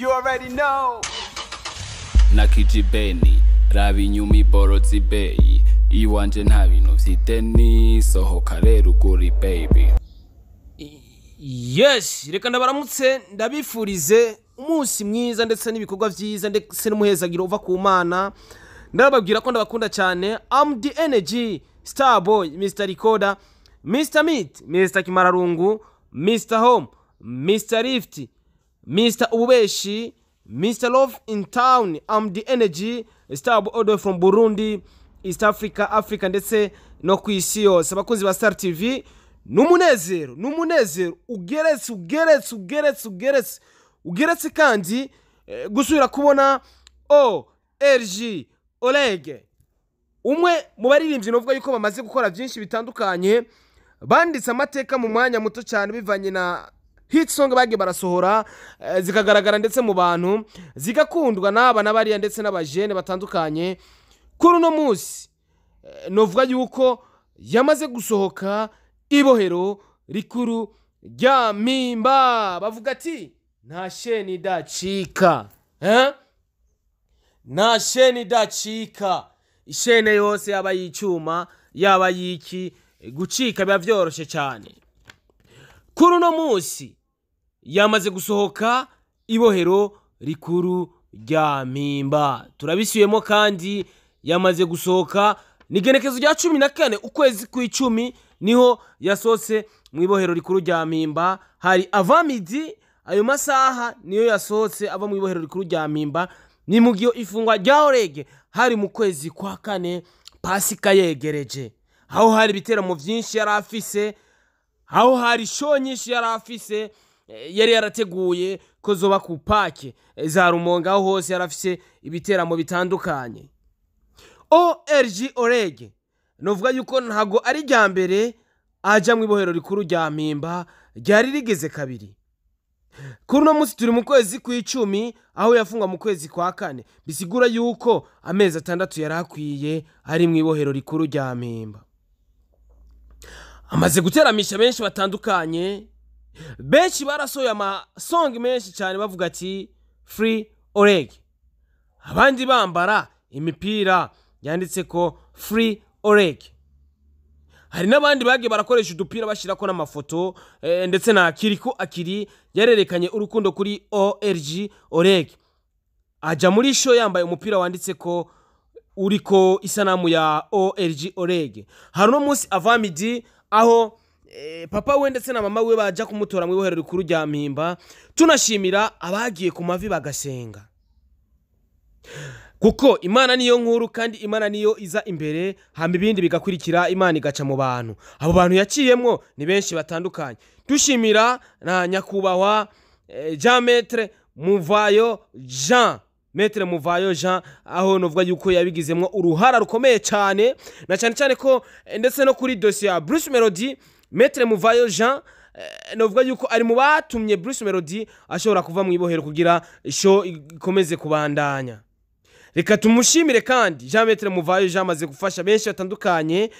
You already know. Na kijibeni raba inyuma iboro z'ibeyi iwanje nta bintu vy'ideni sohoka rero ugura baby. Yes, reka ndabaramutse, ndabifurize umunsi mwiza ndetse n'ibikorwa byiza ndetse n'umuhezagiro uva ku Mana. Ndababwira ko ndabakunda cyane. Am the energy star boy, Mr Recorder, Mr Meat, Mr Kimararungu, Mr Home, Mr Lift, Mr Ububeshi, Mr Love in Town. Am the energy star boy all the way from Burundi, East Africa, Africa ndetse no ku isi yose. Abakunzi ba Star TV, n'umunezero, n'umunezero ugeretse, ugeretse, ugeretse, ugeretse, ugeretse kandi gusubira kubona ORG Oleg, umwe mu baririmbyi novuga yuko bamaze gukora byinshi bitandukanye, banditse amateka mu mwanya muto cyane bivanye na hit song bagiye barasohora, zikagaragara ndetse mu bantu zigakundwa n'aba n'abariya ndetse n'abajene batandukanye. Kuri uno munsi novuga yuko yamaze gusohoka ibohero rikuru rya Mpimba. Bavuga ati nta sheni idacika, eh? Nta sheni idacika. Ishene yose, yaba y'icyuma, yaba y'iki, gucika biba byoroshye cyane. Kuri uno munsi yamaze gusohoka ibohero rikuru rya Mpimba. Turabisubiyemo kandi, yamaze gusohoka. Ni igenekezo rya 14 ukwezi kw'icumi niho yasohotse mu ibohero rikuru rya Mpimba. Hari avant-midi, ayo masaha niyo yasohotse ava mu ibohero rikuru rya Mpimba. Ni mu gihe ifungwa rya Orege hari mu kwezi kwa kane, Pasika yegereje, aho hari ibiteramo byinshi yari afise, aho hari show nyinshi yari afise, yari yarateguye ko zoba ku pake za Rumonge, aho hose yari afise ibiteramo bitandukanye. ORG Orege novuga yuko ntago ari rya mbere aja mu ibohero rikuru rya Mpimba, ryari rigeze kabiri. Kuri uno munsi turi mu kwezi kw'icumi, aho yafungwa mu kwezi kwa kane, bisigura yuko amezi 6 yari akwiye ari mu ibohero rikuru rya Mpimba. Amaze guteramisha benshi batandukanye, benshi barasohoye amasongi menshi cyane bavuga ati "Free Oreg", abandi bambara imipira yanditse ko "Free Oreg". Hari n'abandi bagiye barakoresha udupira bashyirako n'amafoto, ndetse na Kiriko Akiri yarerekanye urukundo kuri ORG Oreg, aja muri show yambaye umupira wanditse ko uriko isanamu ya ORG Oreg. Hari uno munsi avant-midi aho papa we ndetse na mama we baja kumutora mu ibohero rikuru rya Mpimba. Tunashimira abagiye ku mavi bagasenga, kuko Imana niyo nkuru kandi Imana niyo iza imbere, hama ibindi bigakurikira. Imana igaca mu bantu, abo bantu yaciyemwo ni benshi batandukanye. Dushimira na nyakubahwa Jean Maître Muvayo Jean, Maître Muvayo Jean, aho novuga yuko yabigizemwo uruhara rukomeye cyane, na cyane cyane ko ndetse no kuri dossier ya Bruce Melody, Maître Muvayo Jean novuga yuko ari mu batumye Bruce Melody ashobora kuva mu ibohero kugira show ikomeze kubandanya. Reka tumushimire kandi Jean Maître Muvayo Jean, amaze gufasha benshi batandukanye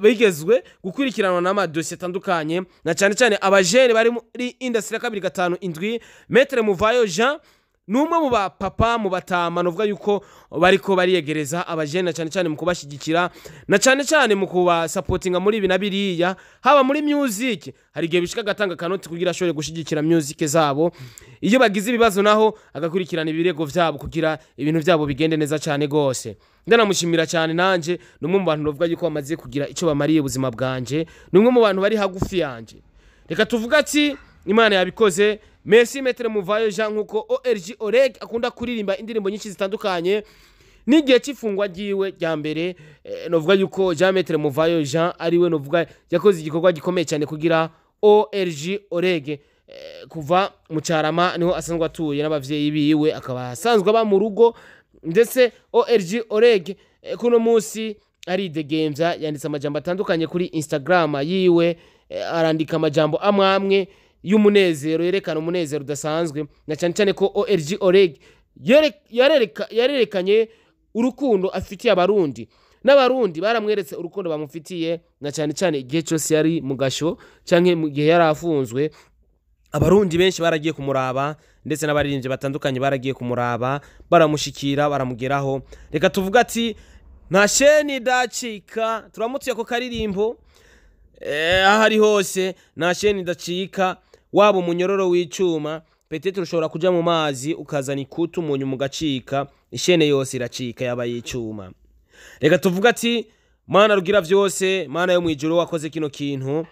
bigezwe gukurikiranwa n'amadosiye atandukanye, na cyane cyane abajene bari muri industry ya 257. Maître Muvayo Jean ni umwe mu bapapa, mu batama novuga yuko bariko bariyegereza abajene, na cyane cyane mu kubashyigikira, na cyane cyane mu kubasapotinga muri ibi na biriya, haba muri music. Hari igihe bishika agatanga akanoti kugira ashobore gushyigikira music zabo. Iyo bagize ibibazo naho agakurikirana ibirego vyabo kugira ibintu vyabo bigende neza cyane gose. Ndanamushimira cyane nanje, ni umwe mu bantu novuga yuko bamaze kugira icyo bamariye ubuzima bwanje, ni umwe mu bantu bari hagufi yanje. Reka tuvuga ati Imana yabikoze. Merci Maître Muvayo Jean. Nkuko ORG Oreg akunda kuririmba indirimbo nyinshi zitandukanye, n'igihe cy'ifungwa ryiwe rya mbere, novuga yuko Jean Maître Muvayo Jean ariwe novuga yakoze igikorwa gikomeye cyane kugira ORG Oreg kuva mu Carama, niho asanzwe atuye n'abavyeyi biwe, akaba asanzwe aba mu rugo. Ndetse ORG Oreg kuno munsi aridegemvya. Yanditse amajambo atandukanye kuri Instagram yiwe, arandika amajambo amwe amwe y'umunezero, yerekana umunezero udasanzwe, na cyane cyane ko ORG Oreg yarerekanye urukundo afitiye Abarundi, n'Abarundi baramweretse urukundo bamufitiye, na cyane cyane igihe cyose yari mu gasho canke mu gihe yari afunzwe. Abarundi benshi baragiye kumuraba. Ndetse n'abaririmbyi batandukanye baragiye kumuraba, baramushikira, baramugeraho. Reka tuvuga ati nta sheni idacika. Turamutuye ako karirimbo. Aho ari hose nta sheni idacika, waba umunyororo w'icuma, peut-être ushobora kuja mu mazi ukazana ikutu umunyu mugacika, ishene yose iracika yaba y'icuma. Reka tuvuga ati Mana rugira vyose, Mana yo mwijuru, wakoze kino kintu.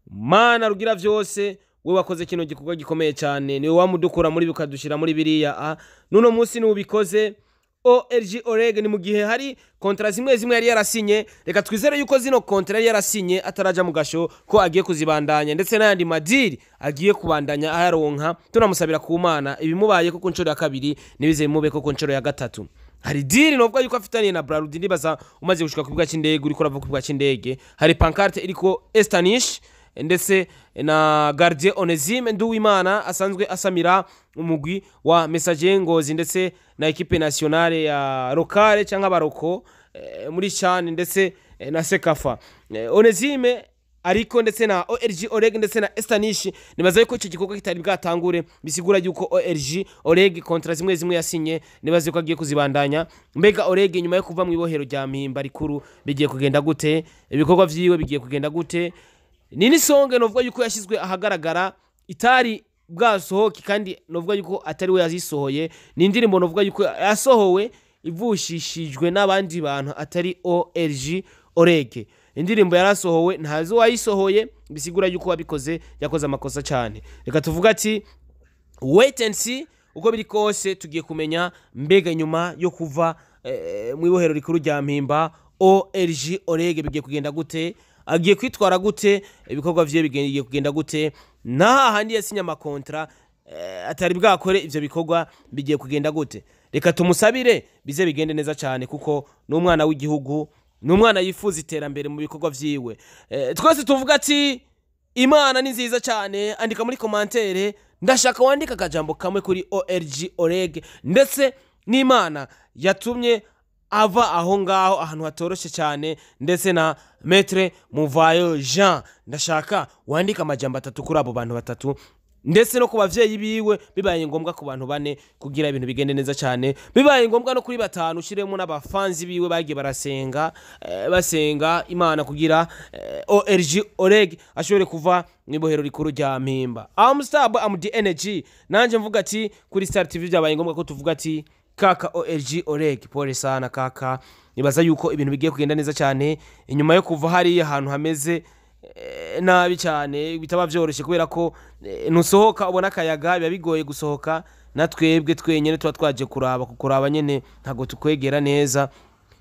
Mana rugira vyose, we wakoze kino gikorwa gikomeye cyane, niwe wamudukura muri bikadushira muri biriya. A nuno munsi niwe ubikoze. ORG Oreg, ni mu gihe hari contrat zimwe zimwe yari yarasinye. Reka twizere yuko zino contrat yari yarasinye ataraja mu gasho ko agiye kuzibandanya, ndetse n'ayandi ma deal agiye kubandanya ayaronka. Tunamusabira ku Mana ibimubaye ko ku nshuro ya kabiri nibize bimube ko ku nshuro ya gatatu. Hari deal novuga yuko afitaniye na Brarudi. Ndibaza umaze gushika ku kibuga cy'indege, uriko urava ku kibuga cy'indege, hari pancarte iriko Estanish ndetse na gardien Onesime Nduwimana asanzwe asamira umugwi wa Messager Ngozi ndetse na équipe nationale ya locale cyangwa abaroko muri CHAN ndetse na CECAFA. Onesime ariko ndetse na ORG Oreg ndetse na Estanish. Nibaza yuko icyo gikorwa kitari bwatangure, bisigura yuko ORG Oreg contrat zimwe zimwe yasinye nibaza yuko agiye kuzibandanya. Mbega Oreg nyuma yo kuva mu ibohero rya Mpimba rikuru bigiye kugenda gute? Ibikorwa vyiwe bigiye kugenda gute? Ni n'isonge novuga yuko yashyizwe ahagaragara itari bwasohoke, kandi novuga yuko atari we yazisohoye. Ni indirimbo novuga yuko yasohowe ivushishijwe n'abandi bantu atari ORG Oreg. Indirimbo yarasohowe, ntazi uwayisohoye, bisigura yuko wabikoze yakoze amakosa cyane. Reka tuvuga ati wait and see. Uko biri kose tugiye kumenya mbega nyuma yo kuva mu ibohero rikuru rya Mpimba ORG Oreg bigiye kugenda gute, agiye kwitwara gute, ibikorwa vye bigiye kugenda gute, na hahandi yasinye ama contrat atari bwakore ivyo bikorwa bigiye kugenda gute. Reka tumusabire bize bigende neza cyane, kuko n'umwana w'igihugu, n'umwana yifuza iterambere mu bikorwa vyiwe. Twese tuvuga ati Imana ni nziza cyane. Andika muri commentaire, ndashaka wandika akajambo kamwe kuri ORG Oreg ndetse n'Imana yatumye ava aho ngaho ahantu hatoroshe cyane, ndetse na Maître Muvayo Jean. Ndashaka wandika amajambo atatu kuri abo bantu batatu, ndetse no ku bavyeyi biwe, bibaye ngombwa ku bantu bane, kugira ibintu bigende neza cyane. Bibaye ngombwa no kuri batanu, ushiremo n'abafanzi biwe bagiye barasenga, basenga Imana kugira ORG Oreg ashobore kuva mu ibohero rikuru rya Mpimba. I'm Star, I'm the energy. Nanje mvuga ati kuri Star TV byabaye ngombwa ko tuvuga ati kaka ORG Oreg, pole sana kaka. Nibaza yuko ibintu bigiye kugenda neza cyane inyuma yo kuva hariya ahantu hameze nabi cyane, bitaba byoroshye kubera ko ntusohoka ubona akayaga, biba bigoye gusohoka. Na twebwe twenyine tuba twaje kuraba, kukuraba nyene ntabwo tukwegera neza,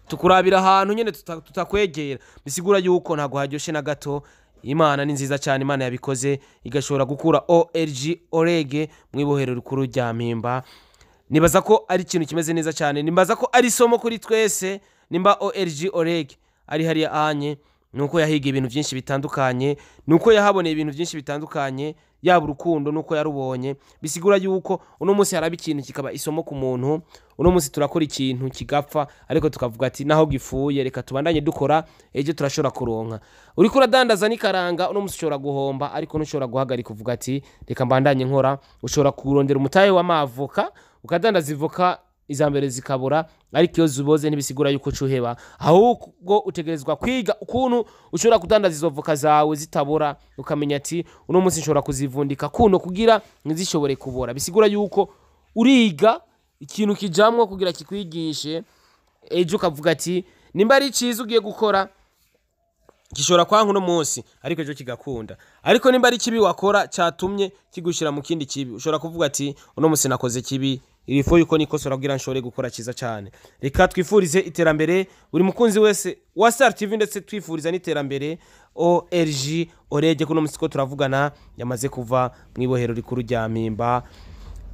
tukurabira ahantu nyene tutakwegera, bisigura yuko ntabwo haryoshe na gato. Imana ni nziza cyane, Imana yabikoze igashobora gukura ORG Orege mu ibohero rikuru rya Mpimba. Nibaza ko ari ikintu kimeze neza cyane, nibaza ko ari isomo kuri twese. Nimba ORG Oreg ari hariya anye, nuko yahiga ibintu byinshi bitandukanye, nuko yahaboneye ibintu byinshi bitandukanye, yaba urukundo nuko yarubonye. Bisigura yuko uno munsi haraba ikintu kikaba isomo ku muntu. Uno munsi turakora ikintu kigapfa, ariko tukavuga ati naho gifuye reka tubandanye dukora, ejo turashobora kuronka. Uriko uradandaza n'ikaranga, uno munsi ushobora guhomba, ariko ntushobora guhagarika uvuga ati reka mbandanye nkora. Ushobora kurondera umutahe w'amavoka ukadandaza ivoka, iza mbere zikabura, ariko iyo ziboze ntibisigura yuko ucuheba, ahubwo utegerezwa kwiga ukuntu ushobora kudandaza izo voka zawe zitabora, ukamenya ati uno munsi nshobora kuzivundika kuno kugira ntizishobore kubora. Bisigura yuko uriga ikintu kijamwo kugira kikwigishe, ejo ukavuga ati nimba ari iciza ugiye gukora gishobora kwanka uno munsi ariko ejo kigakunda, ariko nimba ari kibi wakora cyatumye kigushira mu kindi kibi, ushobora kuvuga ati uno munsi nakoze kibi, il faut yuko nikosora kugira nshobore gukora cyiza cyane. Reka twifurize iterambere buri mukunzi wese wa Star TV, ndetse twifuriza n'iterambere ORG Orege. Kuno munsi ko turavugana yamaze kuva mu ibohero rikuru rya Mpimba.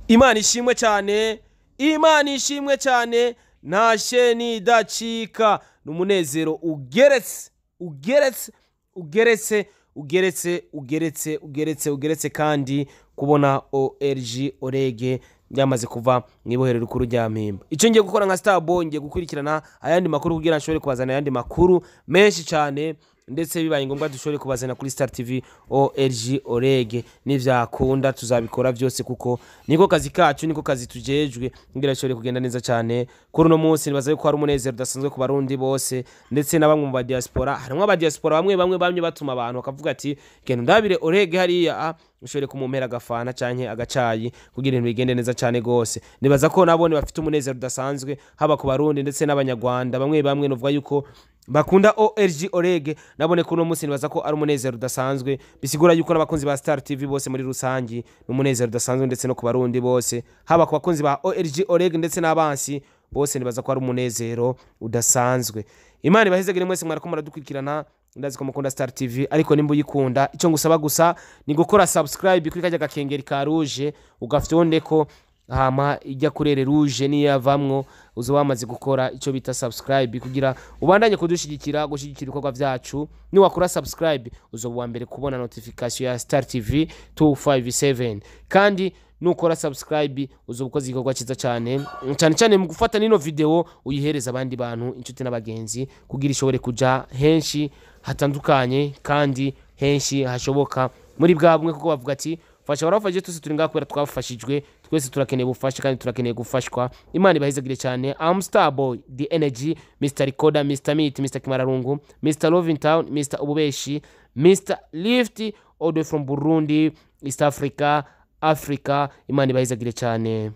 Imana ishimwe cyane, Imana ishimwe cyane. Nta sheni idacika, ni umunezero ugeretse, ugeretse, ugeretse, ugeretse, ugeretse, ugeretse, ugeretse, kandi kubona ORG Orege yamaze kuva mu ibohero rikuru rya Mpimba. Icyo ngiye gukora nka Starboy, ngiye gukurikirana ayandi makuru kugira nshobore kubazana ayandi makuru menshi cyane. Ndetse bibaye ngombwa dushobore kubazana kuri Star TV. OLG Orege nivyakunda tuzabikora byose, kuko niko kazi kacu, niko kazi tujejwe, ngira bishobore kugenda neza cyane. Kuri uno munsi nibaza yuko hari umunezero udasanzwe ku Barundi bose, ndetse na bamwe mu ba diaspora. Harimwo aba diaspora bamwe bamwe bamye batuma abantu bakavuga ati: "Genda ndabire Orege hariya, ushobore kumumpera agafana canke agacayi kugira ibintu bigende neza cyane gose." Nibaza ko nabone bafite umunezero udasanzwe, haba ku Barundi ndetse n'Abanyarwanda bamwe bamwe novuga yuko bakunda OLG Orege. Nabone ko uno munsi nibaza ko ari umunezero udasanzwe, bisigura yuko n'abakunzi ba Star TV bose muri rusangi ni umunezero udasanzwe, ndetse no ku Barundi bose, haba ku bakunzi ba OLG Orege ndetse n'abansi bose, nibaza ko ari umunezero udasanzwe. Imana ibahezegere mwese mwariko muradukurikirana. Ndazi ko mukunda Star TV, ariko nimba uyikunda, icyo ngusaba gusa ni gukora subscribe kuri kajya gakengeri ka rouge, ugafyondeko, hama ijya kurere rouge niyavamwo uzo wamaze gukora icyo bita subscribe, kugira ubandanye kudushigikira, gushyigikira ibikorwa byacu. Niwakora subscribe uzoba uwa mbere kubona notification ya Star TV 257. Kandi nukora subscribe uzoba ukoze igikorwa cyiza cyane cyane cyane mu gufata nino video uyihereza abandi bantu, inshuti n'abagenzi, kugira ishobore kuja henshi hatandukanye kandi henshi hashoboka muri bwa bumwe, kuko bavuga ati: "Fasha warafashije." Twese turi ngaha kubera twafashijwe, twese turakeneye ubufasha kandi turakeneye gufashwa. Imana ibahezagire cyane. Am Starboy the Energy, Mr Recorder, Mr Meat, Mr Kimararungu, Mr Loving Town, Mr Ububeshi, Mr Lift, all the way from Burundi, East Africa, Africa. Imana ibahezagire cyane.